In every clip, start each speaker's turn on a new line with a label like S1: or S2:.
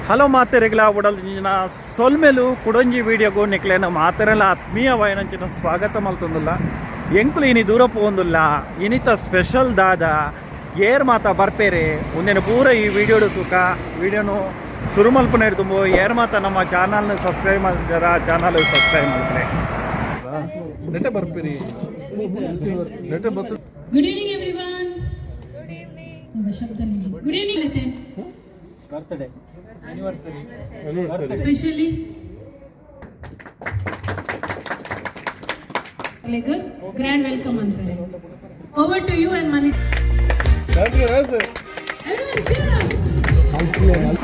S1: Hello ಮಾತೆರೆಗ್ಲ ಉಡಲ್ದಿನ ಸೊಲ್ಮೆಲು ಕುಡೊಂಜಿ ವಿಡಿಯೋಗು ನಿಕ್ಲೇನ ಮಾತೆರೆಲ ಆತ್ಮೀಯ ವಾಯನಂಚಿನ ಸ್ವಾಗತ ಮಲ್ತೊಂದುಲ್ಲ. ಎಂಕುಲು ಇನಿ ದೂರ ಪೋವೊಂದುಲ್ಲ. ಇನಿತ ಸ್ಪೆಷಲ್ ದಾದ, ಏರ್ ಮಾತ ಬರ್ಪೇರೆ, ಒಂದೇನು ಪೂರ ಈ ವಿಡಿಯೋಡು ತೂಕ. ವಿಡಿಯೋನು ಸುರು ಮಲ್ಪುನ ತುಂಬ ಏರ್ ಮಾತ ನಮ್ಮ ಚಾನಲ್ನ ಸಬ್ಸ್ಕ್ರೈಬ್ ಮಾಡ್ತಾರ, ಚಾನಲ್ ಸಬ್ಸ್ಕ್ರೈಬ್ ಮಾಡ್ತಾರೆ.
S2: ನೆಟ್ಟೆ ಬರ್ಪಿರಿ, ನೆಟ್ಟೆ ಬತ್ತು.
S3: Good evening, everyone. Good evening. Good evening, Lete.
S1: Birthday, anniversary.
S3: Especially. Like a grand welcome ಅಂತಾರೆ. Over to you and Mani.
S2: ಆಯ್ತು ಆಯ್ತು.
S3: Everyone cheer up.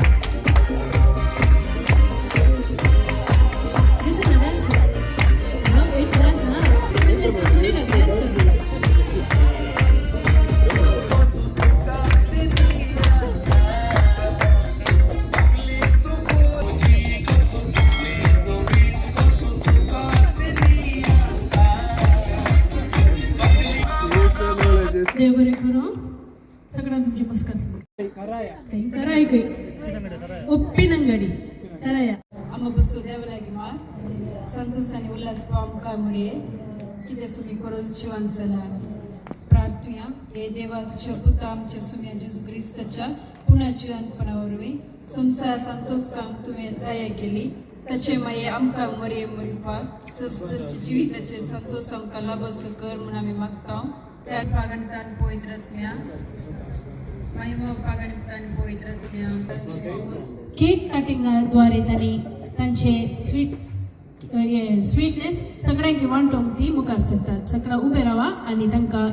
S3: This is a dance. No, it dance, huh? सुनी ना, dance कर. देव बरें करूं सगळ्यांना. तुमची बसका. कराय खंय उप्पिनंगडी कराया.
S4: आम्हा बसो देवलागी मा संतोष आणि उल्हास आमकां मुरे कितें सुमी करोस जिवन जाला प्रार्थुया. हे देवा, तुझ्या पुता आमच्या सुम्या जेजू क्रिस्ताच्या पुन्हा जिवंतपणा वरवीं संवसार संतोष कांक तुवें तयार केली, ताचे मागीर आमकां मोरये मोरिपाक सस्ताचे जिविताचे संतोष आमकां लाभसो कर म्हूण आमी मागता. त्या पागणितान पवित्र आत्म्या, महिमा पागणितान पवित्र आत्म्या.
S3: केक कटिंगाद्वारे त्यांनी तांचे स्वीट स्वीटनेस सगळ्यांक वांटोंक ती मुखार सरतात. सगळ्या उबे रावा आनी तांकां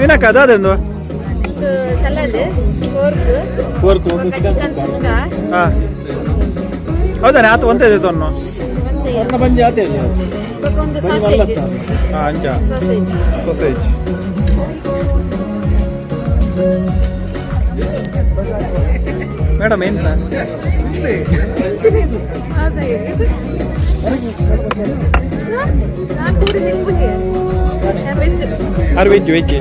S1: ಮೀನಕ್ಕ ಅದಾದೆಂದು
S5: salad, fork,
S1: fork.
S5: Chicken sukka.
S1: ಹಾಂ, ಹೌದಾನೆ? ಆತ ಒಂದೇ ತೊನ್ನು.
S5: ಬೊಕ್ಕ ಒಂದು ಸಾಸೇಜ್.
S1: ಹಾಂ, ಅಂಚ.
S5: ಸಾಸೇಜ್.
S1: ಸಾಸೇಜ್. ಮೇಡಮ್, ಎಂತ? ಆರು ವೆಜ್ ವೆಜ್.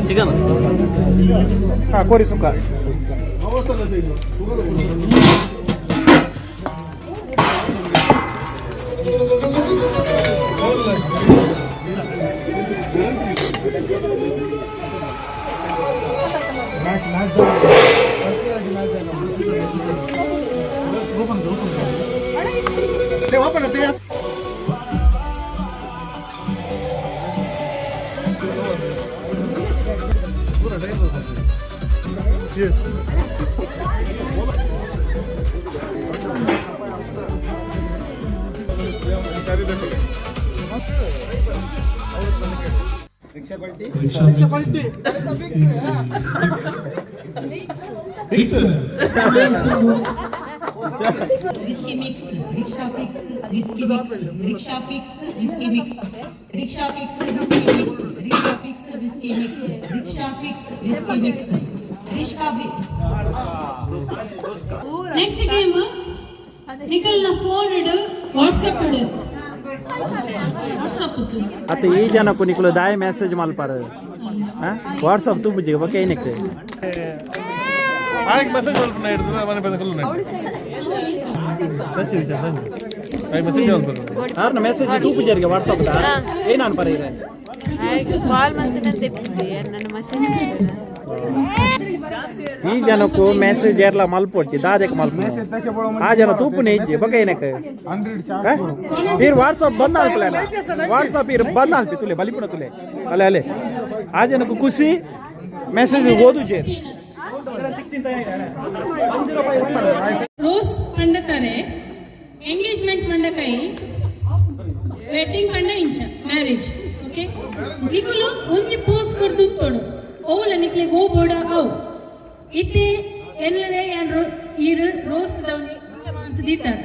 S6: ಚಿಕನ್.
S1: ಹಾಂ, ಕೋರಿ sukka.
S7: Whisky mix, rickshaw fix, whisky mix, rickshaw fix, whisky mix, rickshaw fix, whisky mix, rickshaw fix, whisky mix, rickshaw fix, whisky mix, rickshaw.
S3: Next game, ನಿಕಲ್ನ phone ಇಡು, WhatsApp ಇಡು, WhatsApp.
S1: ಅತ್ತ, ಈ ಜನಕ್ಕೂ ನಿಕುಲು ದಾಯ message ಮಲ್ಪಾರ? WhatsApp ತೂಪುಜಿ ಬೊಕ್ಕ ಏನಕ್ಕೆ?
S2: ಆಯ್ತು, ಮೆಸೇಜ್ ಮಲ್ಪುನ ಹಿಡಿದ್ರೆ ಮನೆ ಬಂದ ಕುಲ್ಲು. ಮೆಸೇಜ್ ಮಲ್ಪುನ.
S1: ಆರ್ನ ಮೆಸೇಜ್ ತೂಪುಜರಿಗೆ ವಾಟ್ಸಪ್ ಏನಾನ್ ಪರ ಇದೆ?
S5: ಕಾಲ್ ಮಂತ್ ತೆಪ್ಪುಜಿ ನನ್ನ ಮಸೇಜ್.
S1: ಈ ಜನಕ್ಕೂ ಮೆಸೇಜ್ ಏರ್ಲ ಮಲ್ಪೊಡ್ಚಿ, ದಾದಕ್ಕೆ ಮಲ್ಪ. ಆ ಜನ ತೂಪುನೆ ಇಜ್ಜಿ ಬೊಕ್ಕ ಏನಕ್ಕೆ ಈರ್ ವಾಟ್ಸಪ್ ಬಂದ್ ಅಲ್ಪಲೆ? ವಾಟ್ಸಪ್ ಇರ್ ಬಂದ್ ಅಲ್ಪಿ ತುಲೆ ಬಲಿಪುಣ ತುಲೆ. ಅಲ್ಲೇ ಅಲ್ಲೇ ಆ ಜನಕ್ಕೂ ಖುಷಿ, ಮೆಸೇಜ್ ಓದುಜೆ.
S3: ರೋಸ್ ಪಂಡತಾರೆ ಎಂಗೇಜ್ಮೆಂಟ್ ಮಂಡಕಾಯಿ, ವೆಡ್ಡಿಂಗ್ ಪಂಡ ಇಂಚ ಮ್ಯಾರೇಜ್. ಓಕೆ, ನಿಕುಲು ಒಂಜಿ ಪೋಸ್ ಕೊರ್ದು ತೋಡು ಓಲ ನಿಕ್ಲೆ ಗೋ ಬೋಡ ಅವು ಇತ್ತೆ ಎನ್ನಲೆ ಯಾನ್ ಈರ್ ರೋಸ್ ದವನಿ ಇಂಚ ಮಾಂತ ದೀತಾರ.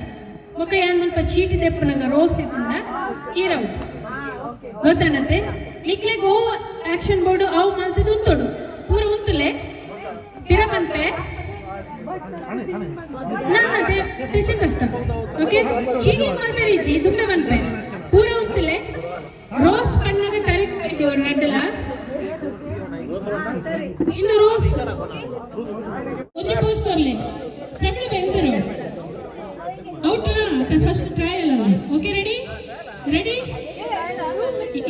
S3: ಬೊಕ ಯಾನ್ ಮುಲ್ಪ ಚೀಟಿ ದೆಪ್ಪನಗ ರೋಸ್ ಇತ್ತಂದ ಈರ್ ಔಟ್, ಗೊತ್ತಾನತ್ತೆ? ನಿಕ್ಲೆಗ್ ಓ ಆಕ್ಷನ್ ಬೋರ್ಡ್ ಅವು ಮಾಲ್ತದ ಉಂತೋಡು. ಪೂರ ಉಂತುಲೆ, ಪಿರ ಪನ್ಪೆ ನಾ ಟೆನ್ಷನ್ ಕಷ್ಟ. ಓಕೆ, ಚೀಟಿಂಗ್ ಮಲ್ಪೆರಿಜ್ಜಿ, ದುಂಬೆ ಪನ್ಪೆ. ಪೂರ ಉಂತುಲೆ. ರೋಸ್ ಪಣ್ಣಗ ತರಿಕ್ ಬೈದೇವ್ರು ನಡ್ಡಲ ಇನ್ನು ರೋಸ್ ಒಂಜಿ ಪೋಸ್ ಕೊರ್ಲೆ. ಪ್ರಬಲ ಬೈ ಔಟ್ ಫಸ್ಟ್ ಟ್ರಯಲ್ ಅಲ್ಲ? Okay, ready ready.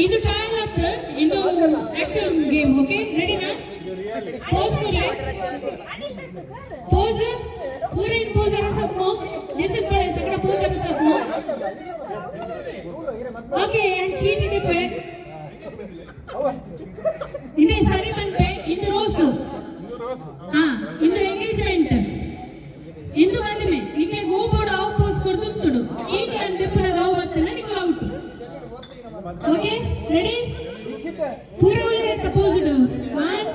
S3: ಇದು ಟ್ರಯಲ್ ಆತ್, ಇದು ಆಕ್ಚುಯಲ್ ಗೇಮ್. ಓಕೆ, ರೆಡಿನಾ? ಪೋಸ್ ಕೊರ್ಲೆ, ಪೋಸ್. पूरे इन पोज आरा सब मो जैसे पड़े सगळा पोज आरा सब मो. ಓಕೆ, ಯಾನ್ ಚೀಟಿ ಡಿಪ್ಪೆ ಇದೆ ಸರಿ ಬಂತೆ. ಇಂದು ರೋಸ್, ಹಾ, ಇಂದು ಎಂಗೇಜ್ಮೆಂಟ್, ಇಂದು ಮದಿಮೆ. ನಿಕ್ಲೆ ಗೋಬೋಡು ಅವು ಪೋಸ್ ಕೊಡ್ದು ಚೀಟಿ ಅನ್ ದೆಪ್ಪುನಗ ಅವು ಬತ್ತನ ನಿಕುಲು ಔಟ್. Okay, ready? ಪೂರ ಉಳಿದ ಪೋಸ್ ಇಡು. ಒನ್.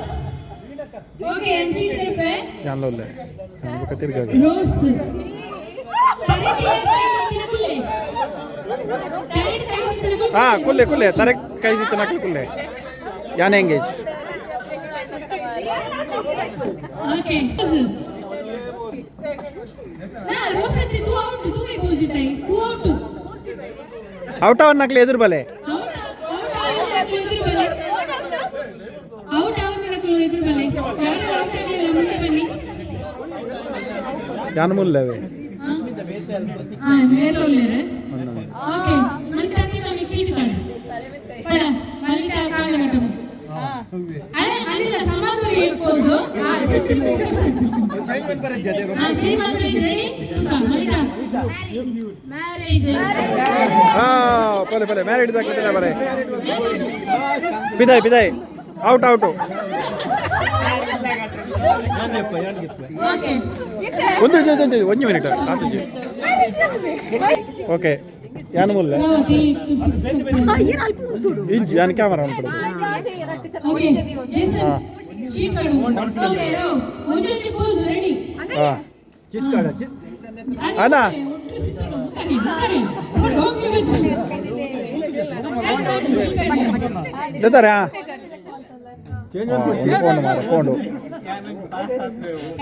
S3: ಓಕೆ, ಯಾನ್ ಚೀಟಿ ಡಿಪ್ಪೆ.
S1: ಯಾನ್ಲೊಲ್ಲೆ ಬೊಕ್ಕ ತಿರ್ಗಾಗ.
S3: ರೋಸ್ ತರೆಟ್ ಕುಲ್ಲೆ, ತರೆಟ್ ಕೈ ಬತ್ತನ.
S1: ಹಾ, ಕುಲ್ಲೆ ಕುಲ್ಲೆ, ತರೆ ಕೈ ನಕಲು ಕುಲ್ಲೆ. ಯಾನ್ ಎಂಗೇಜ್.
S3: ಓಕೆ, ನಾ ರೋಸ್ ಹಚ್ಚಿ ತೂ ಔಟ್. ತೂ ಕೈ ಪೋಸ್ ಇಟ್ಟೈ, ತೂ ಔಟ್.
S1: ಔಟ್ ಅವನ್ ನಕಲು ಎದುರು ಬಲೆ.
S3: ಔಟ್ ಔಟ್ ಆವನ ಎದುರು ಬಲೆ, ಔಟ್ ಆವನ ನಕಲು ಎದುರು ಬಲೆ. ಯಾರು ಔಟ್ ಆಗಲಿಲ್ಲ, ಮುಂದೆ ಬನ್ನಿ.
S1: ಯಾನ್ ಮುಲ್ಲವೆ.
S3: ಹಾ, ಮೇಲೊಲ್ಲೇರು. ಓಕೆ, ಮಲ್ತ ನಮಗೆ ಚೀಟಿ ಪಡ ಪಡ ಮಲ್ತ ಕಾಲ ಕಟ್ಟು. ಅರೆ ಅನಿಲ ಸಮಾಧುರಿ ಪೋಸು. ಹಾ, ಚೇಂಜ್ ಮಾಡ್ರಿ. ರೆಡಿ? ತೂಕ ಮಲ್ತ ಮ್ಯಾರೇಜ್.
S1: ಹಾ, ಪಲೆ ಪಲೆ, ಮ್ಯಾರಿಡ್ ದಾಖಲೆ ಬರೆ. ಬಿದಾಯ್ ಬಿದಾಯ್, ಔಟ್ ಔಟು.
S3: ಓಕೆ.
S1: ಒಂದು ಒಂದು ಒಂಜಿ ಮಿನಿಟ್ ಆತುಜಿ. ಓಕೆ, ಯಾನ್ ಮುಲ್ಲೆ. ಇಂಚ್ ಯಾನ್ ಕ್ಯಾಮರಾ ಅನ್ಕೊಡು.
S3: ಓಕೆ ಜೇಸನ್, ಚೀಟ್ ಕಾಡು. ಓಕೆ ರಾವ್, ಒಂಜೊಂಜಿ ಪೋಸ್ ರೆಡಿ.
S1: ಹಾ ಅಣ್ಣ.
S3: ಒಟ್ಟು ಸಿತ್ತಡು ಮುಖನಿ ಮುಖನಿ ಹೋಗಿ ಬಚ್ಚಿ ಕಾಡು ಚೀಟ್ ಕಾಡು.
S1: ದತ್ತಾರ ಫೋನ್ ಮಾರ phone.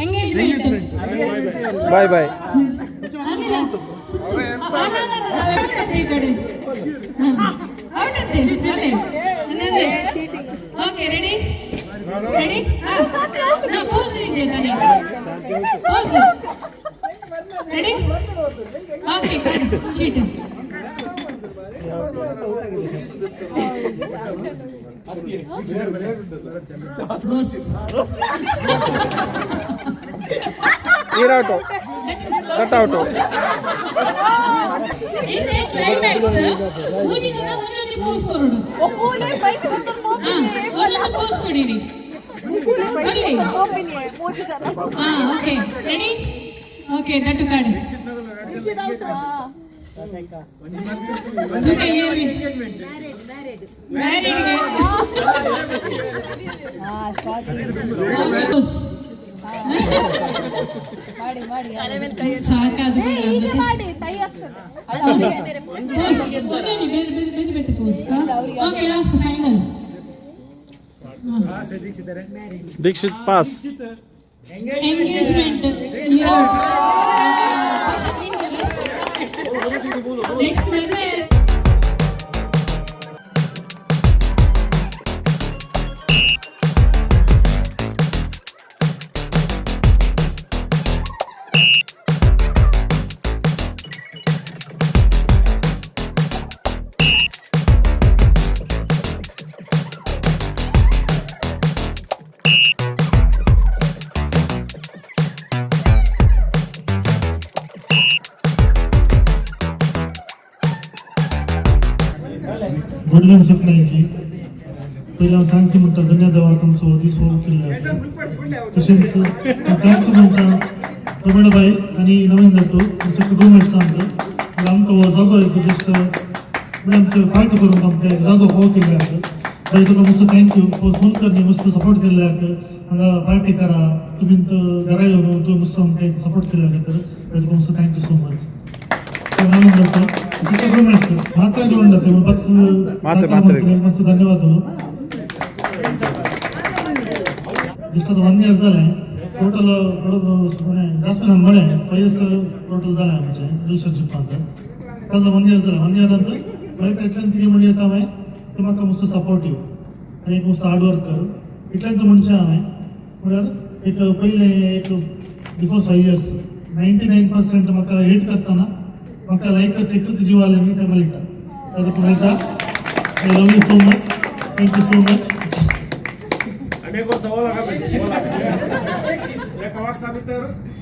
S3: Engagement.
S1: Bye bye.
S3: ಆಮೇಲೆ ಈ ಕಡೆ. Okay, ready ready. ಪೋಸ್ ಇದೆ ತಾನೆ? Pose ready. Okay, sheet.
S1: ನೀರೌಟು ಕಟ್ ಔಟು.
S3: ಕ್ಲೈಮ್ಯಾಕ್ಸ್ ಊದಿನ ಒಂದೊಂದು ಪೋಸ್ ಕೊರಡು. ಒಂದೊಂದು ಪೋಸ್ ಕೊಡಿರಿ. ಹಾ, ಓಕೆ ರೆಡಿ. ಓಕೆ, that ಕಾಡು. ಮ್ಯಾರಿಡ್ಗೆ ಸಾಕಾದ. Pose. Okay, last final.
S1: Dikshit pass.
S3: Engagement. Next ಮದುವೆ.
S6: वडिलां सुकण्याची पयलीं हांव thanks म्हणटा, धन्यवाद तुमचो दीस हो केल्ल्याक. तशेंच thanks म्हणटा प्रमीणाबाई आनी नवीन दत्तू, आमचे रूममेट्स. आमकां आमकां हो जागो एक जस्ट म्हणजे आमचे पार्टी करूंक आमकां एक जागो हो केल्ल्याक. बाई, तुका मस्त thank you. Phone करनी मस्त सपोर्ट केल्ल्याक. हांगा पार्टी करा तुमी घरा येवन तुवें मस्त आमकां एक सपोर्ट केल्ल्या खातीर तुका मस्त thank you so much. Naveen Dattu roommates ಮಾತಾಡಿ ಉಂಡತೆ ಪತ್ತು.
S1: ಮಾತೆ ಮಾತ್ರೆ.
S6: ಮಸ್ತ್ ಧನ್ಯವಾದಗಳು. ಜಸ್ಟ್ ಅದು ಒನ್ इयर जालें टोटल. जास्त म्हळें 5 इयर्स टोटल जालें आमचें रिलेशनशिपांत. ताजो वन इयर जालें. वन इयरांत मेळटा इतल्यान कितें म्हणूं येता हांवें ती म्हाका मस्त सपोर्टीव आनी एक मस्त हार्ड वर्कर. इतल्यान म्हणचें हांवें म्हळ्यार एक पयलें एक बिफोर 5 इयर्स 99% म्हाका हेट करतना म्हाका लायक करचें एकूच जीव आलें न्ही, तें मेळटा. ताजो मेळटा, I love you so much, thank you so much.
S2: एका वर्सा भितर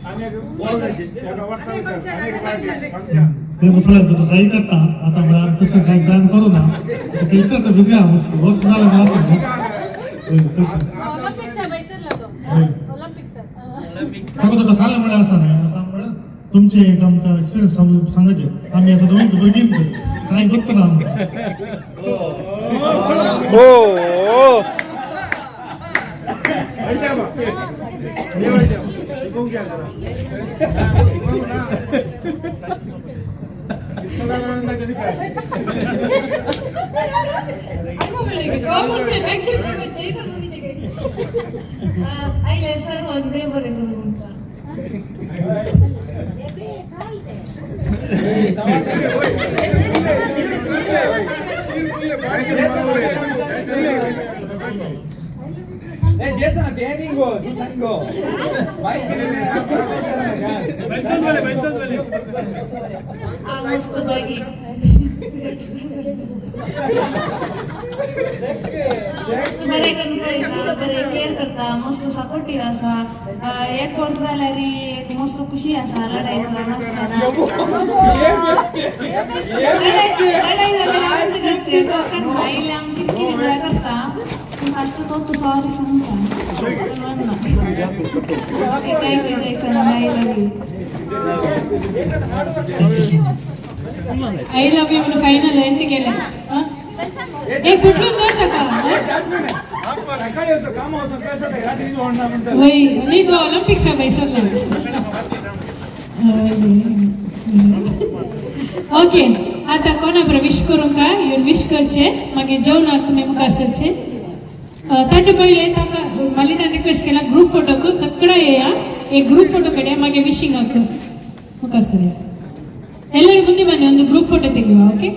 S2: आनी एका वर्सा भितर आनी एक पार्टी फंक्शन.
S6: ते पळय तुका ट्राय करता. आतां म्हळ्यार तशें कांय प्लॅन करूं ना. विचारता, बिजी आहा मस्त, वर्स जालें मात तशें. हय. ताका तुका खालें म्हळ्यार आसा न्ही. आतां म्हळ्यार तुमचे एक आमकां एक्सपिरियन्स सांगाचे. आमी आतां नवीन भुरगीं, कांय गोत्त ना आमकां.
S1: ओ ओ.
S4: Thank you so much Jason. आयले सर, देव बरें करूं तुमकां. मस्त बागी. मस्त बरें करून पळयता, बरें केअर करता, मस्त सपोर्टीव आसा. एक वर्स जाल्यार एक मस्त खुशी आसा. लढाई नासतना, लढाई लढाई जाल्यार हांवें करचें, तो करना. इल्लें आमी कितें कितें करता.
S8: ಫಸ್ಟ್ ತೋತು, sorry Santha. Thank you Jason, I love you.
S3: I love you final ಎಂಟಿಗೆಲ್ಲ. ಏ ಕುಟ್ಲು ತಕ. वही नहीं तो ओलंपिक्स है भाई सर. ओके, आता कोणा बरोबर विश करूंक का येवन विश करचे, मागीर जेवणाक तुमी मुखार सरचे. ताचे पयले ताका मालितान रिक्वेस्ट केला, ग्रुप फोटोक सगळं येया. एक ग्रुप फोटो ಕಡೆ, मागीर विशिंगाक मुखार सरया. ಎಲ್ಲರೂ ಮುಂದೆ ಬನ್ನಿ, ಒಂದು ಗ್ರೂಪ್ ಫೋಟೋ ತೆಗೆಯುವ. ಓಕೆ.